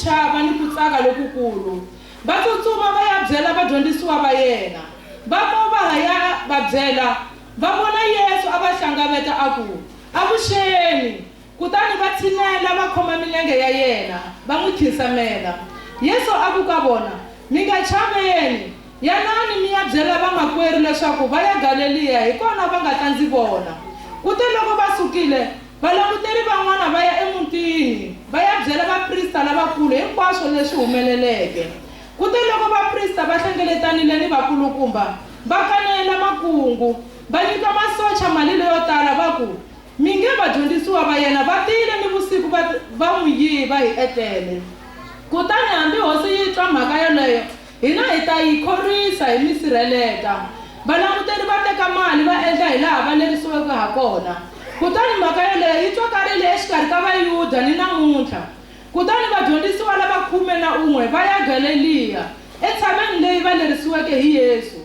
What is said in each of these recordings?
chava ni ku tsaka lokukulu. Va tsutsuma va ya byela vadyondzisiwa va yena. Va ko va ha ya va byela, va vona Yesu a va hlangaveta a ku, Avuxeni! Kutani va tshinela va khoma milenge ya yena, va n'wi khinsamela. Yesu a ku ka vona, Mi nga chaveni! Yanani mi ya byela vamakwerhu leswaku va ya Galeliya, hi kona va nga ta ndzi vona. Kuteloko va sukile, valanguteri van'wana va ya emutini, va ya byela vaprista lavakulu hinkwaswo leswi humeleleke. Kuteloko vaprista va hlengeletanile ni vakulukumba, va kanela makungu, va nyika masocha mali leyo tala, va ku, Mi nge vadyondzisiwa va yena va tile nivusiku va va n'wi yiva hi etlele. Kutani hambi hosi yi twa mhaka yoleyo, hina hi ta yi khorwisa hi mi sirheleta. Valanguteri va teka mali va endla hilaha va lerisiweke hakona. Kutani mhaka yoleyo yi twakarile exikarhi ka Vayuda ni namuntlha. Kutani vadyondzisiwa lava 11 va ya Galeliya, entshaveni leyi va lerisiweke hi Yesu.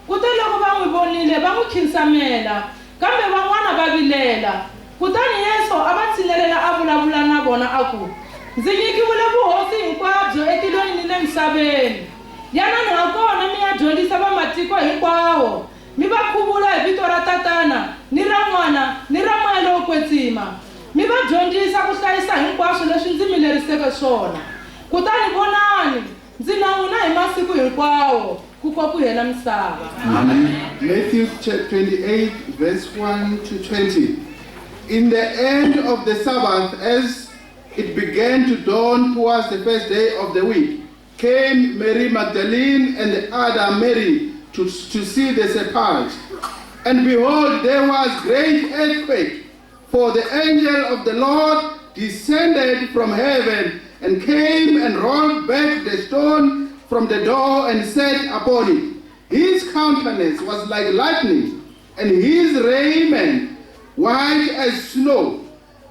Kuteloko va n'wi vonile, va n'wi khinsamela, kambe van'wana va vilela. Kutani Yesu a va tshinelela a vulavula na vona a ku, Ndzi nyikiwile vuhosi hinkwabyo etilweni ni le misaveni. Yanani hakona mi ya dyondzisa vamatiko hinkwawo, mi va khuvula hi vito ra Tatana, ni ra N'wana, ni ra Moya lowo Kwetsima, mi va dyondzisa ku hlayisa hinkwaswo leswi ndzi mi leriseke swona. Kutani vonani, Ndzi na n'wina hi masiku hinkwawo, ku ko ku hela misava. Amen. Matthew 28, verse 1 to 20. In the end of the Sabbath, as it began to dawn towards the first day of the week, came Mary Magdalene and the other Mary to see the sepulchre. And behold, there was great earthquake, for the angel of the Lord descended from heaven and came and rolled back the stone from the door and sat upon it. His countenance was like lightning, and his raiment white as snow.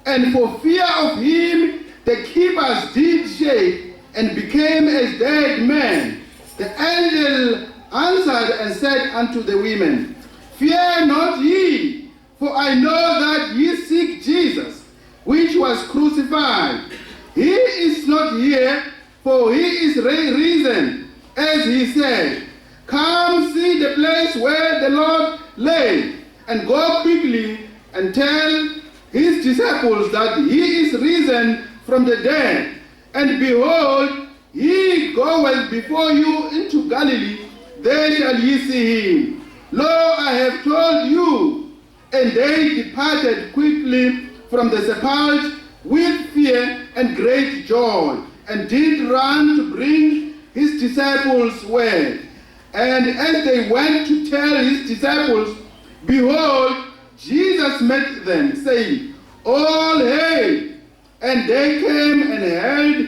And for fear of him, the keepers did shake and became as dead men. The angel answered and said unto the women, Fear not ye, for I know that ye seek Jesus, which was crucified. He is not here, for he is risen, as he said. Come see the place where the Lord lay, and go quickly and tell his disciples that he is risen from the dead. And behold, he goeth before you into Galilee, there shall ye see him. Lo, I have told you. And they departed quickly from the sepulchre with fear and great joy, and did run to bring his disciples word. And as they went to tell his disciples, behold, Jesus met them, saying, All hail! And they came and held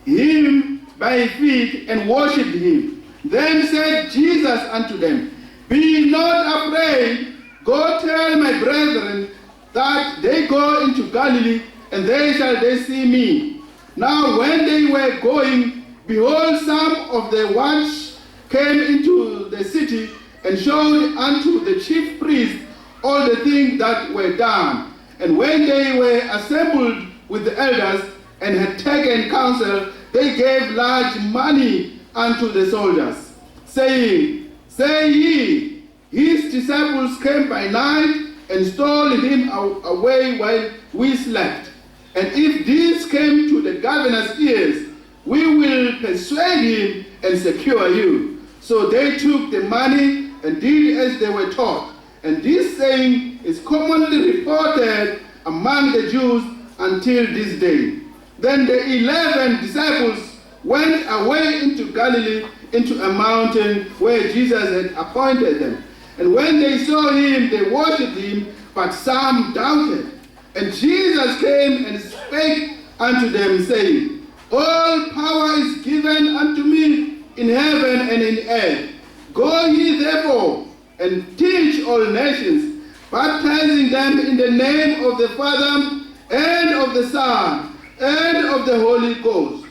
him by his feet and worshipped him. Then said Jesus unto them, Be not afraid. Go tell my brethren that they go into Galilee, and there shall they see me. Now when they were going, behold, some of the watch came into the city and showed unto the chief priests all the things that were done. And when they were assembled with the elders and had taken counsel, they gave large money unto the soldiers, saying, Say ye, his disciples came by night and stole him away while we slept. And if this came to the governor's ears, we will persuade him and secure you. So they took the money and did as they were taught. And this saying is commonly reported among the Jews until this day. Then the 11 disciples went away into Galilee, into a mountain where Jesus had appointed them. And when they saw him, they worshipped him, but some doubted. And Jesus came and spake unto them, saying, All power is given unto me in heaven and in earth. Go ye therefore and teach all nations, baptizing them in the name of the Father and of the Son and of the Holy Ghost,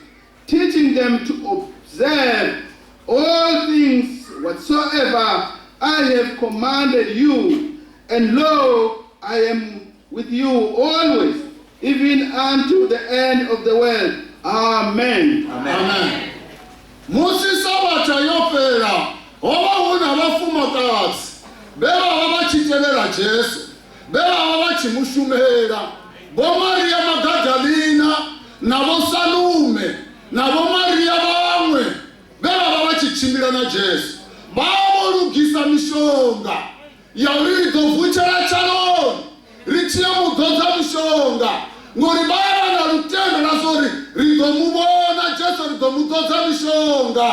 teaching them to observe all things whatsoever I have commanded you. And lo, I am with you always, even unto the end of the world. Amen. Amen. Musi Sabatha yo fhela, ho vha hu na vhafumakadzi vhe vha vha vha tshi tevhela Jesu, vhe vha vha vha tshi mu shumela, Vho Maria Magadalina na Vho Salume na Vho Maria vhaṅwe vhe vha vha vha tshi tshimbila na Jesu. Vha vho lugisa mishonga ya uri ri ḓo vutshela tshaloni ri tshi ya mu ḓodza mishonga, ngori vha vha na lutendo lwa zwa uri ri ḓo mu vhona Jesu, ri ḓo mu ḓodza mishonga.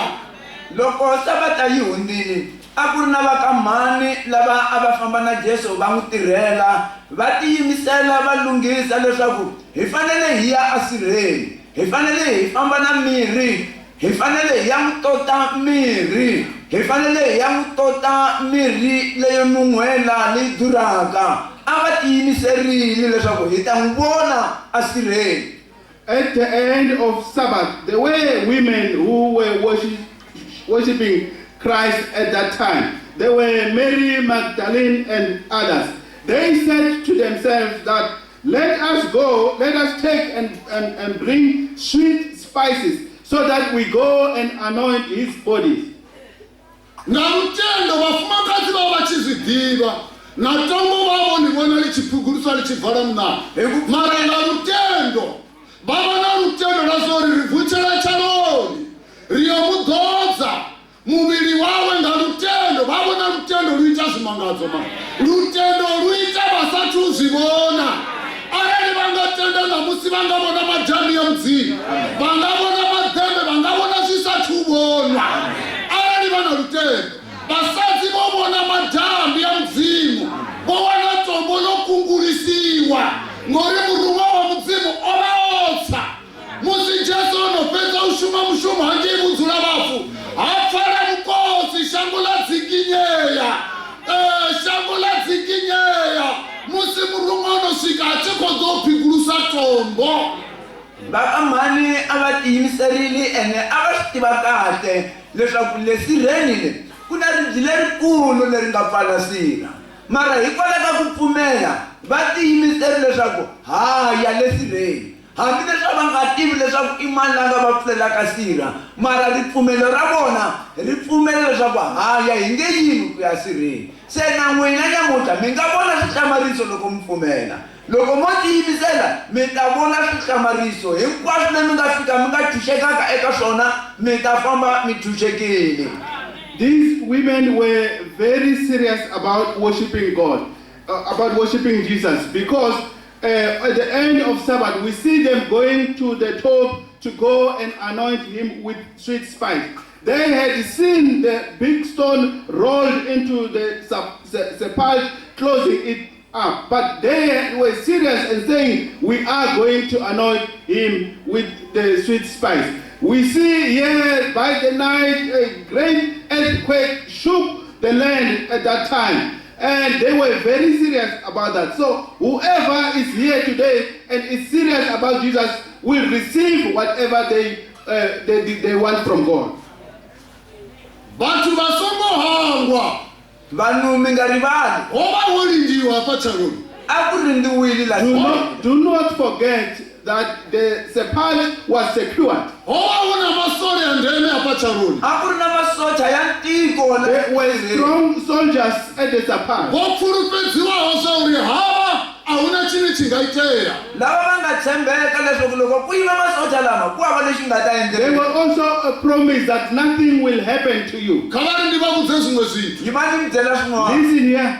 Loko Savata yi hundzile, a ku ri na va ka mhani lava a va famba na Jesu va n'wi tirhela, va tiyimisela va lunghisa leswaku hi fanele hi ya esirheni, hi fanele hi famba na mirhi, hi fanele hi ya n'wi tota mirhi, hi fanele hi ya n'wi tota mirhi leyo nun'hwela leyi durhaka. A va tiyimiserile leswaku hi ta n'wi vona esirheni. At the end of Sabbath, there were women who were worshiping Christ at that time. There were Mary Magdalene and others. They said to themselves that, let us go, let us take and bring sweet spices so that we go and anoint his bodies. Nga lutendo vhafumakadzi vha vha tshi zwi ḓivha, na tombo vha vho ni vhona ḽi tshi phuguluswa ḽi tshi bvala muṋango. Mara nga lutendo vha vha na lutendo lwa zwa uri ri vutshela tshaloni, ri yo mu ḓodza muvhili wawe nga lutendo. Vha vhona lutendo lu ita zwimangadzo, ma lutendo lu ita vha sathu zwi vhona. Arali vha nga tenda ṋamusi, vha nga vhona madami ya Mudzimu, vha nga vhona maḓembe, vha nga vhona zwi sathu vhonwa. Arali vha na lutendo, vhasadzi vho vhona madambi ya Mudzimu, vho wana tombo ḽo kungulisiwa, ngori muruṅwa wa Mudzimu o vha o tsa. Musi Jesu o no fhedza u shuma mushumo hangei vhudzula vhafu, ha pfala mukosi, shango ḽa dzinginyea. Shango ḽa dzinginyea musi muruṅwa o no swika a tshi khou ḓo phigulusa tombo. Va ka mhani a va tiyimiserile ene a va swi tiva kahle leswaku le sirheni le ku na ribye lerikulu leri nga pfala sirha. Mara hikwalaho ka ku pfumela va tiyimiserile leswaku ha ya le sirheni. Hambileswi a va nga tivi leswaku i mani la nga va pfulelaka sirha, mara ripfumelo ra vona ri pfumela leswaku ha ya, hi nge yimi ku ya sirheni. Se na n'wina nyamuntlha mi nga vona swihlamariso loko mi pfumela. Loko mo tiyimisela, mi ta vona swihlamariso hinkwaswo leswi mi nga fika mi nga tshunxekaka eka swona, mi ta famba mi tshunxekile. These women were very serious about worshiping God, about worshiping Jesus, because at the end of Sabbath, we see them going to the tomb to go and anoint him with sweet spice. They had seen the big stone rolled into the sepulchre, closing it up. But they were serious and saying, we are going to anoint him with the sweet spice. We see here by the night a great earthquake shook the land at that time. And they were very serious about that. So whoever is here today and is serious about Jesus will receive whatever they want from God. Vhathu vha songo hangwa. Vanhu mi nga rivali. Ho vha ho lindiwa hafha tshaloni. A ku rindziwile la. Do not forget that the sepulchre was secured. Ho vha hu na masole a ndeme hafha tshaloni. A ku ri na masocha ya ntiko la. There were strong soldiers at the sepulchre. Vho pfulufhedziwaho zwa uri havha a hu na tshine tshi nga itea. Lava va nga tshembeka leswaku loko ku yima masocha lama ku hava lexi nga ta endleka. They were also a promise that nothing will happen to you. Kha vha ri ndi vha vhudze zwiṅwe zwithu. Yimani mi byela swin'wana. Listen here.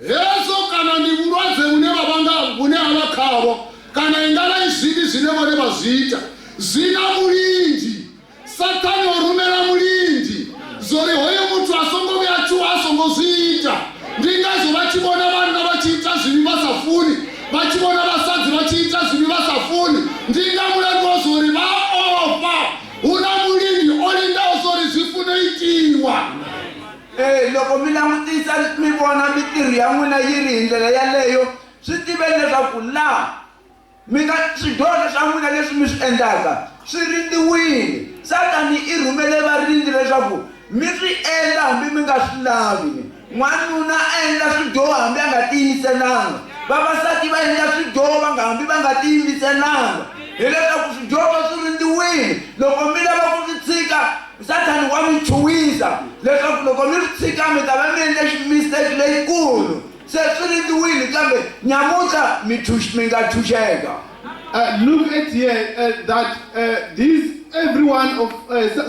Hezwo kana ndi vhulwadze vhune vha vhanga vhune ha vha khavho, kana i nga vha i zwivhi zwine vhone vha zwi ita, zwi na mulindi. Sathane o rumela mulindi zwori hoyo muthu a songo vhuya a tshuwa a songo zwi ita. Ndi ngazwo vha tshi vhona vhanna vha tshi ita zwivhi vha sa funi, vha tshi vhona vhasadzi vha tshi ita zwivhi vha sa funi. Ndi nga mulandu wa zwori vha ofha, hu na mulindi o lindaho zwori zwi fune itiwa. Loko mi langutisa mi vona mintirho ya n'wina yi ri hi ndlela yaleyo, swi tiveni leswaku laha mi nga swidyoho swa n'wina leswi mi swi endlaka swi rindziwile. Satani i rhumele varindzi leswaku mi swi endla hambi mi nga swi lavi. N'wanuna a endla swidyoho hambi a nga tiyimiselanga, vavasati va endla swidyoho va nga hambi va nga tiyimiselanga. Hileswaku swidyoho swi rindziwile. Loko mi lava ku swi tshika, Sathani wa mi chuwisa leswaku loko mi swi tshika mi ta va mi endle mistake leyikulu. Se swi rindziwile kambe nyamuntlha mi mi nga tshunxeka. Look at here that this every one of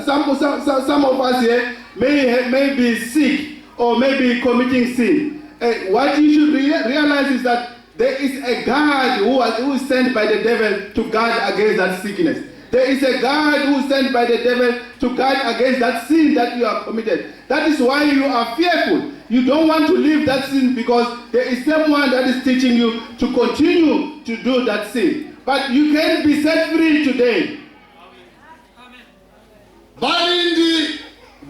some of us here may be sick or may be committing sin. What you should realize is that there is a guard who is sent by the devil to guard against that sickness. There is a guard who is sent by the devil to guard against that sin that you have committed. That is why you are fearful. You don't want to leave that sin because there is someone that is teaching you to continue to do that sin. But you can be set free today. Vhalindi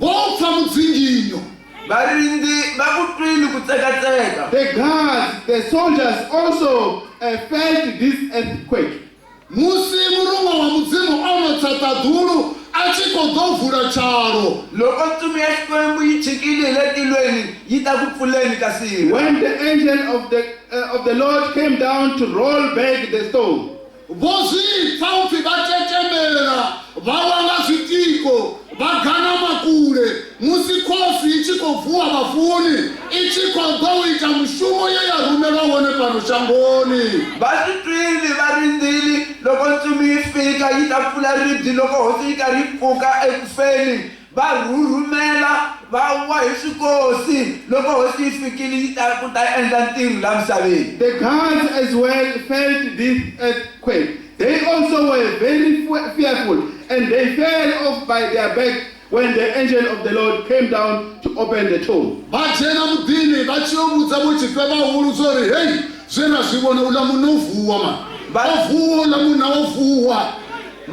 vho pfa mudzinginyo. Varindzi va ku twile ku tsekatseka. The guards, the soldiers also felt this earthquake. Musi muruṅwa wa Mudzimu o no tsa ṱaḓulu a tshi khou ḓo vula tshalo. Loko ntsumi ya Xikwembu yi chikile hi le tilweni yi ta ku pfuleni ka sirha. When the angel of the Lord came down to roll back the stone. Vho zwi pfa upfi vha tetemela, vha wa nga zwitiko, vha gana makule musi khosi i tshi khou vuwa vhafuni, i tshi khou ḓo u ita mushumo ye ya rumelwa wone fhano shangoni. Va swi twile va rindzile loko ntsumi yi fika yi ta pfula ribye loko hosi yi karhi yi pfuka ekufeni, va rhurhumela va wa hi swikosi loko hosi yi fikile yi ta ku ta endla ntirho la misaveni. The guards as well felt this earthquake. They also were very fearful and they fell off by their back when the angel of the Lord came down to open the tomb. Vha dzhena muḓini vha tshi yo vhudza vhotshifhe vhahulu zwo ri hei zwe ra zwi vhona uḽa munna o vuwa ma. O vuwa uḽa munna o vuwa.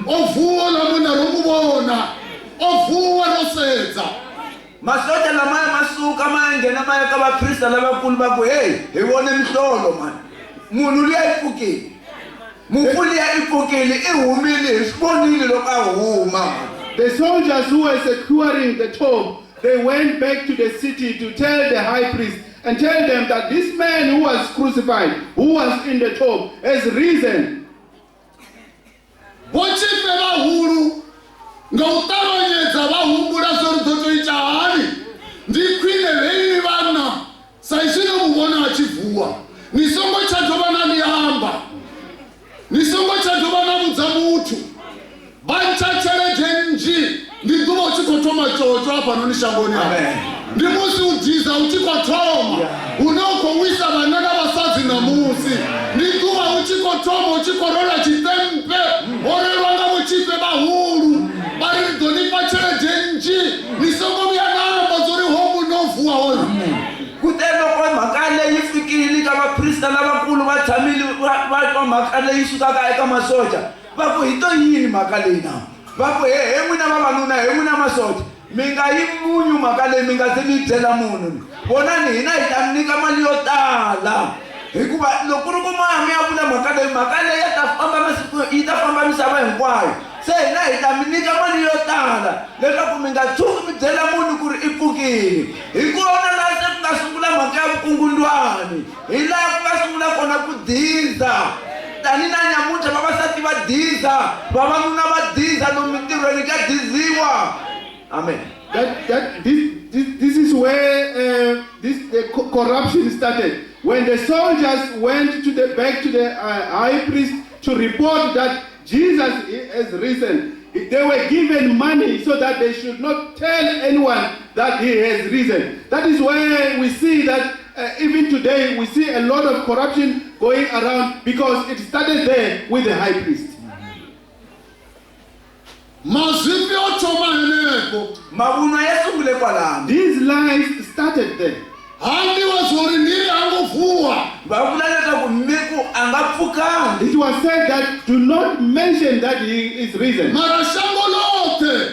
O vuwa uḽa munna ro mu vhona. O vuwa ro sedza. Masocha lamaya ma suka ma ya nghena ma ya ka vaprista lavakulu va ku hey hi vone mihlolo mani. Munhu luya i pfukile. Mufu luya i pfukile i humile hi swi vonile loko a huma. The soldiers who were securing the tomb, they went back to the city to tell the high priest and tell them that this man who was crucified, who was in the tomb, has risen. Vhotshifhe vhahulu nga u ṱavhanyedza vha humbula zwo ri ḓo tou ita hani. Ndi khwine vheini vhanna sa izwi no mu vhona a tshi vuwa. Ni songo tsha dovha na ḽi amba. Ni songo tsha dovha na vhudza muthu. Vha ntsha tshelede nnzhi ndi ḓuvha u tshi khou thoma tshotsho hafhanoni shangoni hafha. Ndi musi u diza u tshi khou thoma hune u khou wisa vhanna na vhasadzi ṋamusi. Ndi ḓuvha u tshi khou thoma u tshi khou rola tshiṱempe ho relwa nga vhotshifhe vhahulu vha ri ri ḓo ni fha tshelede nnzhi ni songo vhuya na amba zwo ri ho munna o vuwa hoyo. Kute loko mhaka leyi fikile ka vaprista lavakulu va tshamile va twa mhaka leyi sukaka eka masocha va ku hi to yini mhaka leyi na va ku he he n'wina vavanuna he n'wina masocha mi nga yi munyu mhaka leyi mi nga se mi byela munhu vonani hina hi ta mi nyika mali yo tala hikuva loko ku ri ku ma mi ya vula mhaka leyi ya ta famba masiku yi ta famba misava hinkwayo se hina hi ta mi nyika mali yo tala leswaku mi nga tshuki mi byela munhu ku ri i pfukile. Hi kona laha se ku nga sungula mhaka ya vukungundwani, hi laha ku nga sungula kona ku diza. Tani na nyamuntlha vavasati va diza, vavanuna va diza, lomu mintirhweni ka diziwa. Amen. This is where the corruption started. When the soldiers went to the back to the high priest to report that Jesus has risen, they were given money so that they should not tell anyone that he has risen. That is where we see that even today we see a lot of corruption going around because it started there with the high priest. Mazwifhi o thoma henefho. Mavunwa ya sungule kwalano. These lies started there. Hambiwa zwo ri ndi ri ha ngo vuwa. Va vula leswaku miku a nga pfukangi. It was said that do not mention that he is risen. Mara shango ḽoṱhe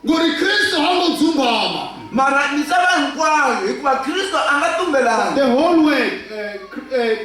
ngori Kristo ha ngo dzumbama. Mara misava hinkwayo hikuva Kristo a nga tumbelanga. The whole world,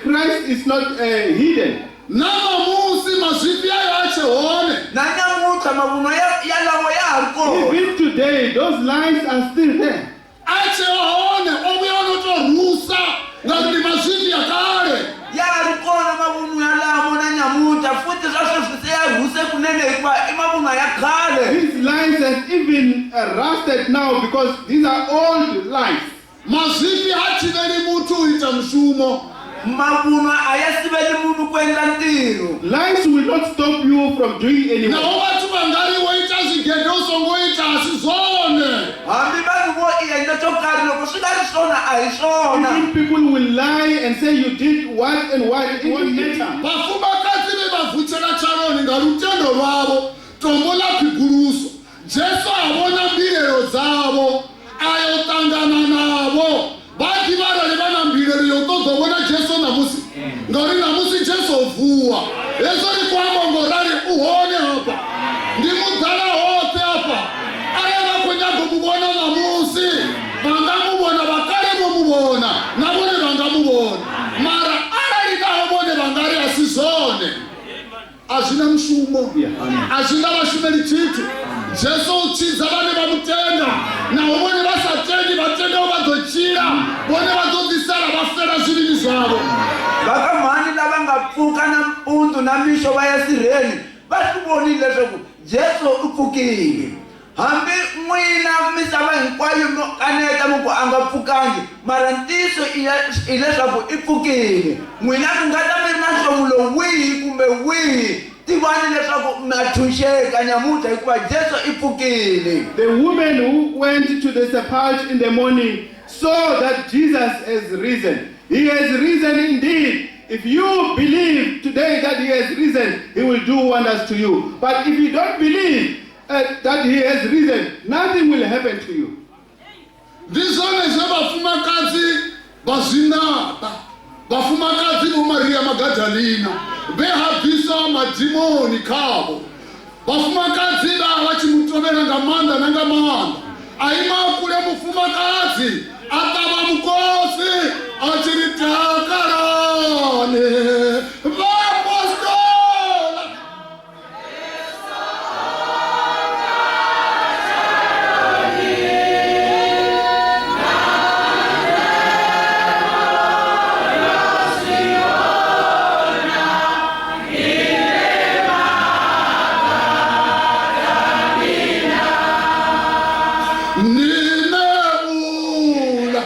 Christ is not hidden. Na ṋamusi mazwifhi ayo a tshe hone. Na nyamuntlha mavunwa ya lawa ya ha ri kona. Even today, those lies are still there. A tshe hone o vhuya o no tou rusa ngauri ndi mazwifhi ya kale. Ya ha ri kona mavunwa ya lamo na nyamuntlha futhi swa sweswi se ya rhusiwile. swinene hikuva i mavunwa ya khale. These lies have even rusted now because these are old lies. Mazwifhi ha thivheli muthu u ita mushumo. Mavunwa a ya siveli munhu ku endla ntirho. Lies will not stop you from doing any Naho work. vhathu vha nga ri wo ita zwigede u songo ita a si zwone. Hambi vanhu vo i endla xo karhi loko swi nga ri swona a hi swona. Even people will lie and say you did what and what, it won't matter. Vhafumakadzi vhe vha vutshela tshaloni nga lutendo lwavho tombo ḽa phiguluswa. Jesu a vhona mbilelo dzavho a yo ṱangana navho. Vha ḓivha arali vha na mbilelo yo ṱoḓa u vhona Jesu ṋamusi, ngauri ṋamusi Jesu o vuwa. Hezwo ri khou amba ngo rali u hone hafha, ndi muḓala hoṱhe hafha. Arali vha khou nyaga u mu vhona ṋamusi vha nga mu vhona, vha kale vho mu vhona na vhone vha nga mu vhona. Mara arali naho vhone vha nga ri a si zwone, a zwi na mushumo, a zwi nga vha shumeli tshithu. Jesu u tshidza vhane vha mu tenda, naho vhone vha sa tendi, vha tendaho vha ḓo tshila, vhone vha ḓo ḓi sala vha fela zwivhini zwavho. Va ka mhani lava nga pfuka nampundzu na mixo va ya sirheni va swi vonile leswaku Jesu u pfukile. Hambi n'wina misava hinkwayo mo kaneta mi ku a nga pfukangi, mara ntiyiso hileswaku i pfukile. N'wina mi nga ta mi ri na nhlomulo wihi kumbe wihi, tivani leswaku ma tshunxeka nyamuntlha hikuva Jesu i pfukile. The woman who went to the sepulchre in the morning saw that Jesus has risen. He has risen indeed. If you believe today that he has risen, he will do wonders to you. But if you don't believe that he has risen, nothing will happen to you. Ndi zwone zwe vhafumakadzi vha zwi ṋaṱa, vhafumakadzi vho Maria Magadalina vhe ha bviswa madimoni khavho. Vhafumakadzi vha vha tshi mu tovhela nga maanḓa na nga maanḓa. A ima kule mufumakadzi a ṱavha mukosi a tshi ri takalani vhaapostola. Nṋe uḽa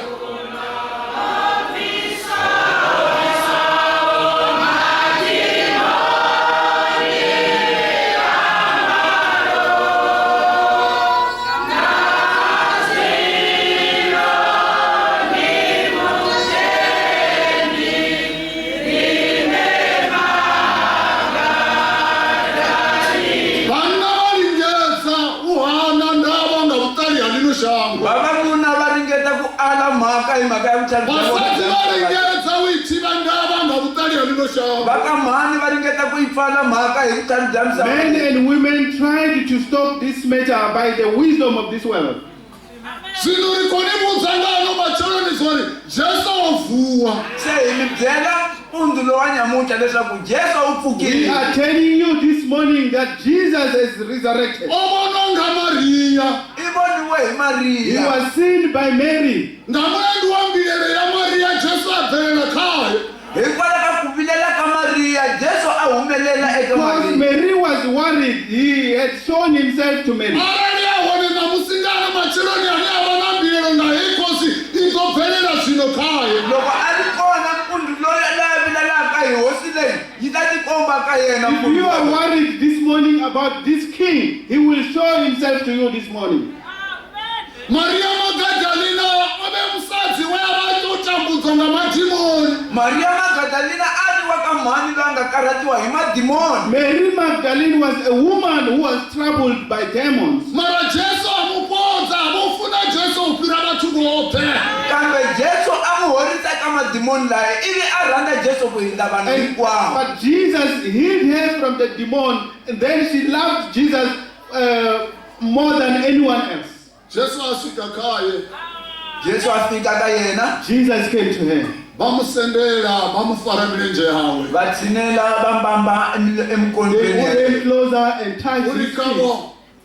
Vhanna vha lingedza u hana ndavha nga vhuṱali ha ḽino shango. Vavanuna va ringeta ku ala mhaka hi mhaka ya vutlhari bya vona Vhasadzi bya vha misava. lingedza u i thivha ndavha nga vhuṱali ha ḽino shango. Va ka mhani va ringeta ku yi pfala mhaka hi vutlhari bya misava. Men and women tried to stop this matter by the wisdom of this world. Zwino ri khou ni vhudza nga ano matsheloni zwori Jesu o vuwa. Se hi mi byela mpundzu lowa nyamuntlha leswaku Jesu u We pfukile. are telling you this morning that Jesus is resurrected. O vhonwa nga Maria. I voniwe hi He Mariya. was seen by Mary. Nga mulandu wa mbilelo ya Maria Jesu a bvelela khayo. Hikwalaho ka ku vilela ka Mariya, Jesu a humelela eka Because Mariya. Mary was worried, he had shown himself to Mary. Arali a hone ṋamusi nga ano matsheloni ane a vha na mbilelo nga heyi khosi i ḓo bvelela zwino khayo. Loko a ri kona mpundzu loyi la vilelaka hi hosi leyi yi ta tikomba ka yena If mpundzu you are lowu. worried this morning about this king, he will show himself to you this morning. Maria Magadalina o vhe musadzi we a vha a tou tambudzwa nga madimoni. Mariya Magadalina a ri wa ka mhani loyi a nga karhatiwa hi madimoni. Mary Magdalene was a woman who was troubled by demons. Mara Jesu a mu fhodza, a vho funa Jesu u fhira vhathu vhoṱhe. Kambe Jesu a n'wi horisa eka madimoni laya ivi a rhandza Jesu ku hindza vanhu And, hinkwavo. but Jesus healed her from the demon, and then she loved Jesus more than anyone else. Jesu a swika khaye, Jesu a fika ka yena, Jesus came to her. vha mu sendela, vha mu fara milenzhe yawe. va tshinela va mbamba They emikondzweni ya came closer and touched U ri his kha feet vho,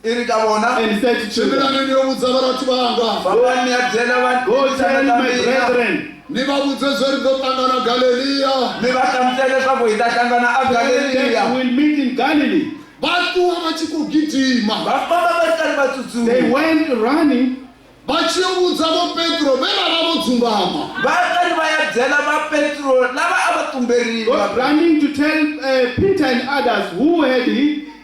I ri ka vona, and said to them, tshimbilani ni yo vhudza vharathu vhanga, fambani mi ya byela va Go tell ta my mina, brethren, ni vha vhudze zwe ri ḓo ṱangana Galelia. mi va hlamusela leswaku hi ta hlangana a tell them Galeliya. we'll meet in Galilee. Vha ṱuwa vha tshi khou gidima. Va famba va ri karhi va They tsutsuma. went running. Vha tshi yo vhudza Vho Petro vhe vha vha vho dzumbama. Va karhi va ya byela va Petro lava a va tumberile. Go running to tell Peter and others who had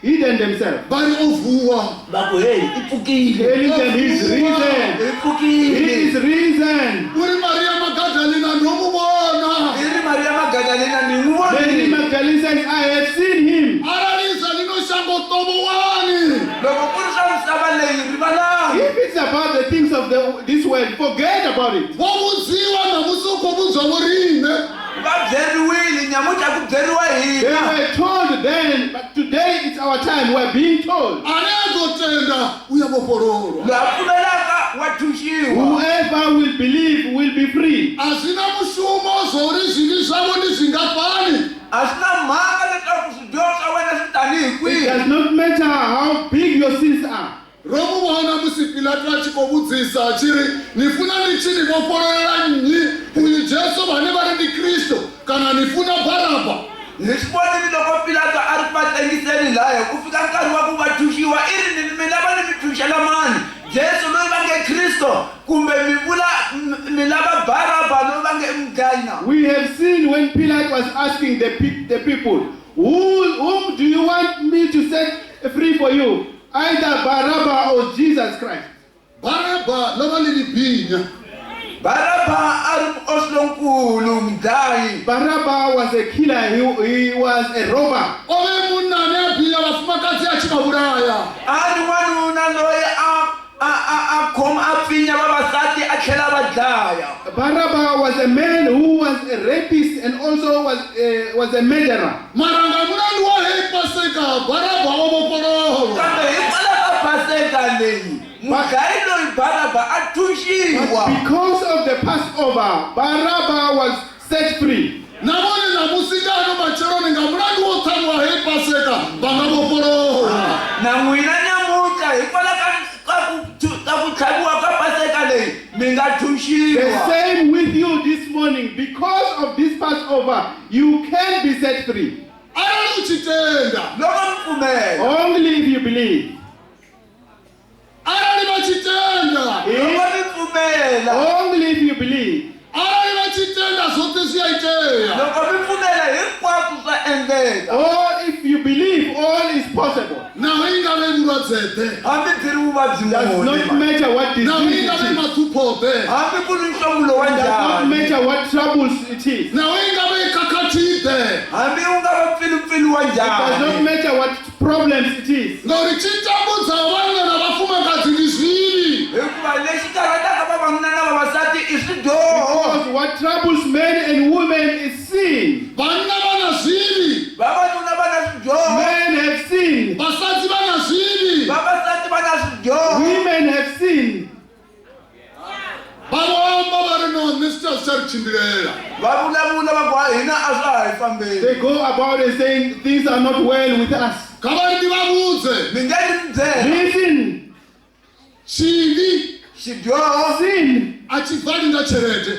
hidden themselves. Vha ri o vuwa. Va ku heyi, i pfukile. Telling them he's risen. I He pfukile. is risen. Uri Maria Magadalena ndo mu vhona. I ri Maria Magadalena ni n'wi Mary vonile. Magdalene says, I have seen him. Arali zwa ḽino shango ṱovhowani. Loko ku ri swa misava leyi rivalani. If it's about the things of this world, forget about it. Vho vhudziwa ṋamusi u khou vhudzwa vho riṋe. Va byeriwile nyamuntlha ku byeriwa They hina. were told then, but today it's our time. We're being told. Ane a ḓo tenda u ya vhofhololwa. Loyi a pfumelaka wa thuxiwa. Whoever will believe will be free. A zwi na mushumo zwa uri zwivhi zwavho ndi zwingafhani. A swi na mhaka leswaku swidyoho swa wena swi tanihi It kwihi. does not matter how big your sins are. Ro mu vhona musi Pilato a tshi khou vhudzisa a tshi ri ni funa ndi tshi ni vhofhololela nnyi, uyu Jesu vhane vha ri ndi Kristo kana ni funa Baraba? Hi swi vonile loko Pilato a ri ku va tlengiseni laya ku fika nkarhi wa ku va thuxiwa i ri ni mi lava ni mi thuxela mani, Jesu loyi va nge Kristo kumbe mi vula mi lava Baraba loyi va nge i mudlayi na? We have seen when Pilate was asking the people, whom do you want me to set free for you? Either Baraba or Jesus Christ. Baraba ḽo vha ḽi ḽibinya. Baraba a ri muoslonkulu mudlayi. Baraba was a killer. He was a robber. O vhe munna ane a binya vhafumakadzi a tshi vha vhulaya. A ri n'wanuna loyi a khoma a pfinya vavasati a tlhela va dlaya. Baraba was a man who was a rapist and also was a murderer. Mara nga mulandu wa heyi Paseka, Baraba o vhofhololwa. Kambe hikwalaho ka Paseka leyi, mudlayi loyi Baraba a thuxiwa. But because of the Passover, Baraba was set free. Na vhone ṋamusi nga ano matsheloni nga mulandu wo ṱhavhiwa heyi Paseka vha nga vhofhololwa. Na n'wina nyamuntlha hikwalaho ka ku tlhaviwa ka Paseka leyi mi nga thuxiwa. The same with you this morning. Because of this Passover, you can be set free. Arali u tshi tenda. Loko mi pfumela. Only if you believe. Arali vha tshi tenda. Loko mi pfumela. Only if you believe. Arali vha tshi tenda zwoṱhe zwi a itea. Loko mi pfumela hinkwaswo swa endleka. Or if you believe, all is possible. Naho i nga vhe vhulwadze-ḓe. Hambi byi ri vuvabyi Does muni, not man. matter what Naho i disease nga it vhe is. maṱhupho-ḓe. Hambi ku ri nhlomulo wa Does not njhani. matter what troubles it is. Naho i nga vhe khakhathi-ḓe. Hambi u nga va mpfilumpfilu wa It does not njhani. matter what problems it is. Ngauri tshi tambudzaho vhanna na vhafumakadzi ndi zwivhi. Hikuva lexi karhataka vavanuna na vavasati i swidyoho. Because what troubles men and women is sin. Vhanna vha na zwivhi. Vavanuna va na swidyoho. Men have sinned. Vhasadzi vha na zwivhi. Vavasati va na swidyoho. Women have sinned. Vha vho amba vha ri no, nṋe zwi tsha ri tshimbilela. Va vulavula va ku, ha, hina a swa ha hi fambeli. They go about and saying things are not well with us. Kha vha ri ndi vha vhudze. Mi nge ni mi byela. Listen. Tshivhi. Xidyoho. Sin. A tshi bvali nga tshelede.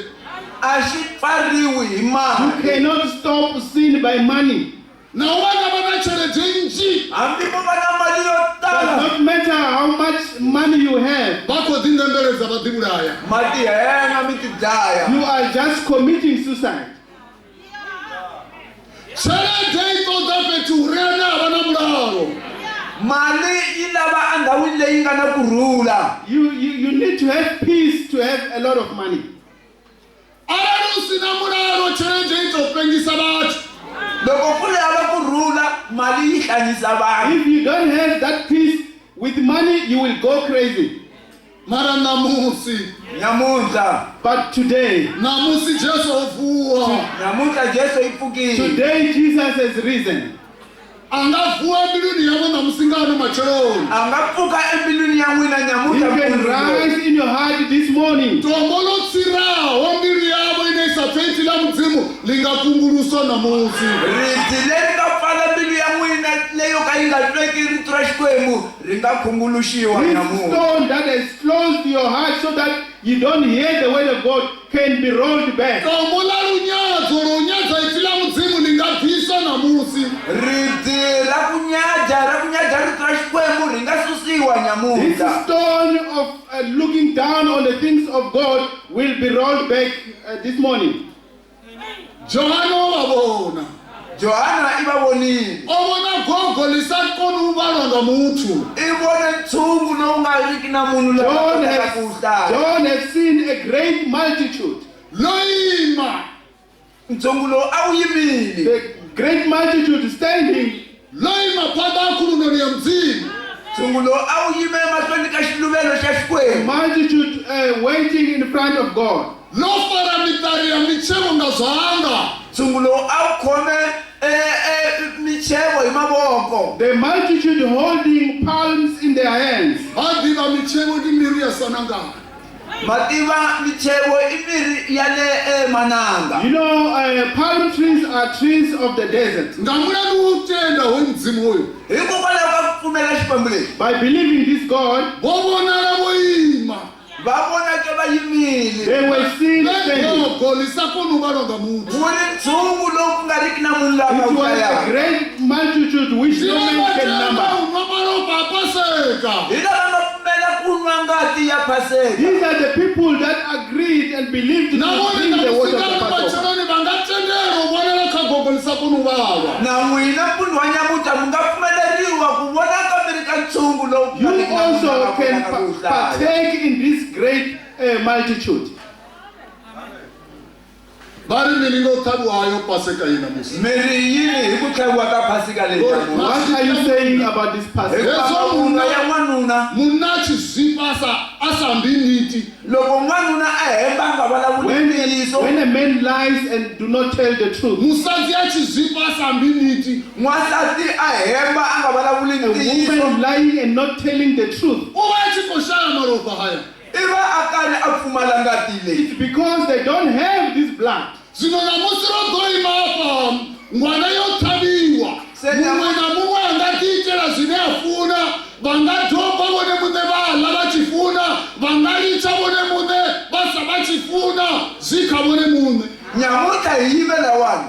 A xi pfariwi hi mali. You cannot stop sin by money. Na u vha nga vha na tshelede nnzhi. Hambi mo va na mali yo tala. Does not matter how much money you have. Vha khou ḓi nembeledza vha ḓi vhulaya. Ma tihenga mi ti dlaya. You are just committing suicide. Tshelede i ṱoḓa fhethu hu re ane a vha na mulalo. Mali yi lava endhawini leyi nga na kurhula. You need to have peace to have a lot of money. Arali u si na mulalo, tshelede i tou pengisa vhathu. Loko ku ri hava kurhula, mali yi hlanyisa vanhu. If you don't have that peace with money, you will go crazy. Mara ṋamusi. Nyamuntlha. But today, Ṋamusi Jesu o vuwa. Nyamuntlha Jesu i pfukile. Today Jesus has risen. A nga vuwa mbiluni ya vho ṋamusi nga ano matsheloni. A nga pfuka embilwini ya n'wina nyamuntlha You can mpfundzulo. rise in your heart this morning. Tombo ḽo tsiraho mbilu yavho ine i sa pfe ipfi ḽa Mudzimu ḽi nga kunguluswa ṋamusi. Ribye leri nga pfala mbilu ya n'wina leyo ka yi nga tweki rito ra Xikwembu ri nga khunguluxiwa This nyamuntlha. stone that has closed your heart so that you don't hear the word of God can be rolled back. Tombo ḽa lunyadzo lwo u nyadza ipfi ḽa Mudzimu ḽi nga bviswa ṋamusi. Ribye ra ku nyadza ra ku nyadza rito ra Xikwembu ri nga susiwa This nyamuntlha. stone of looking down on the things of God will be rolled back this morning. Johane o vha vhona. Johana i va vonile. O vhona gogo ḽi sa koni u vhalwa nga muthu. I vone ntshungu lowu nga riki na munhu loyi a John kotaka ku wu has, hlaya. John has seen a great multitude. Ḽo ima. Ntshungu lowu a wu yimile. The great multitude standing. Ḽo ima phanḓa ha khulunoni ya Mudzimu. Ntshungu lowu a wu yime emahlweni ka xiluvelo xa The Xikwembu. multitude waiting in front of God. Ḽo fara miṱari ya mitshevho nga zwanḓa. Ntshungu lowu a wu khome michevo hi mavoko. The multitude holding palms in their hands. Vha ḓivha mitshevho ndi miri ya sanangana. Mativa michevo i mirhi ya le emananga. Palm trees are trees of the desert. Nga mulandu wa u tenda hoyu Mudzimu hoyu. Hikokwalaho ka ku pfumela Xikwembu lexi. By believing this God, Vho vhonala vho ima. Va vonake va yimile. they were seen Vhe standing. gogo ḽi sa koni u vhalwa nga muthu. Wu ri ntshungu lowu ku nga riki na munhu loyi a nga It wu was a hlayaka. great multitude which Ndi no vhe man vha can tenda number. u nwa malofha a Paseka. Hi lava nga pfumela ku nwa ngati ya Paseka. These are the people that agreed and believed to Na vhone drink the ṋamusi water of nga the ri Passover. matsheloni vha nga tendelwa u vhonala kha gogo ḽi sa koni u vhalwa. Na n'wina mpfundhi wa nyamuntlha mi nga pfumeleriwa ku vonaka mi ri ka ntshungu lowu ku nga You riki na munhu also la nga can kotaka ku wu hlaya. partake in this great multitude. Vha ri mini nga u ṱhavhiwa hayo Paseka iyi ṋamusi? Mi ri yini hi ku tlhaviwa ka Pasika leyi nyamuntlha? What are you saying about this Passover? Hikuva mavunwa ya n'wanuna. Munna a tshi zwifha a sa ambi nniti. Loko n'wanuna a hemba a nga vulavuli ntiyiso. When a man lies and do not tell the truth. Musadzi a tshi zwifha a sa ambi nniti. N'wansati a hemba a nga vulavuli A ntiyiso. woman lying and not telling the truth. U vha a tshi khou shaya malofha haya. I va a karhi a pfumala ngati leyi. It's because they don't have this blood. Zwino ṋamusi ro ḓo ima hafha ngwana yo ṱhavhiwa. Muṅwe na muṅwe a nga ḓi itela zwine a funa. Vha nga doba vhone muṋe vha ḽa vha tshi funa. Vha nga litsha vhone muṋe vha sa vha tshi funa. Zwi kha vhone muṋe. Nyamuntlha hi yime lawani.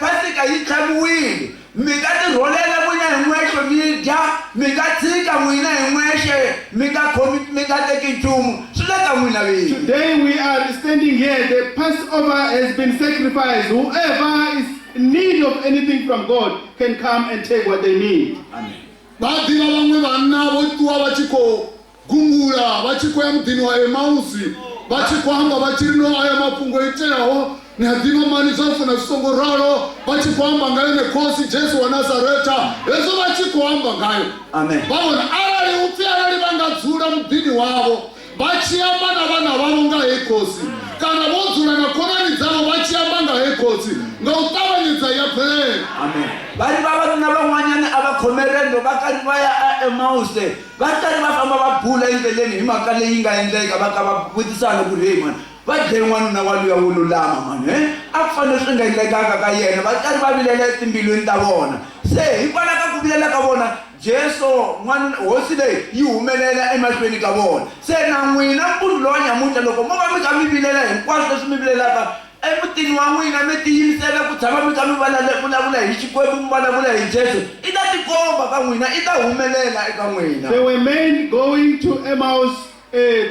Pasika yi tlhaviwile. Mi nga ti rholela n'wina hi n'wexe mi dya, mi nga tshika n'wina hi n'wexe, mi nga khomi, mi nga teki nchumu. Swi le ka n'wina vinyi. Today we are standing here. The Passover has been sacrificed. Whoever is in need of anything from God can come and take what they need. Amen. Vha ḓivha vhaṅwe vhanna vho ṱuwa vha tshi khou gungula vha tshi khou ya muḓini wa Emausi vha tshi khou amba vha tshi ri no aya mafhungo o iteaho ni a ḓivha mani zwa funa zwi songo ralo vha tshi khou amba nga yone khosi Jesu wa Nazareta hezwo vha tshi khou amba ngayo. Amen. Vha vhona arali upfi arali vha nga dzula muḓini wavho vha tshi amba na vhana vhavho nga hei khosi kana vho dzula na khonani dzavho vha tshi amba nga hei khosi nga u ṱavhanyedza ya bvelela. Amen. Va ri vavanuna van'wanyana a va khome riendzo va karhi va ya a Emause va karhi va famba va bula endleleni hi mhaka leyi nga endleka va ka va vutisana ku ri hey mani va dlaye n'wanuna wa luya wo lulama mani he a ku fanele swi nga endlekaka ka yena va karhi va vilela etimbilwini ta vona se hikwalaho ka ku vilela ka vona Jesu n'wanuna hosi leyi yi humelela emahlweni ka vona se na n'wina mpfundhi lowa nyamuntlha loko mo va mi kha mi vilela hinkwaswo leswi mi vilelaka emutini wa n'wina mi tiyimisela ku tshama mi kha mi vulavula hi Xikwembu mi vulavula hi Jesu i ta tikomba ka n'wina i ta humelela eka n'wina. There were men going to Emmaus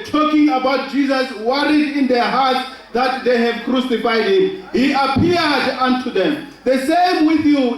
talking about Jesus, worried in their hearts that they have crucified him. He appeared unto them. The same with you.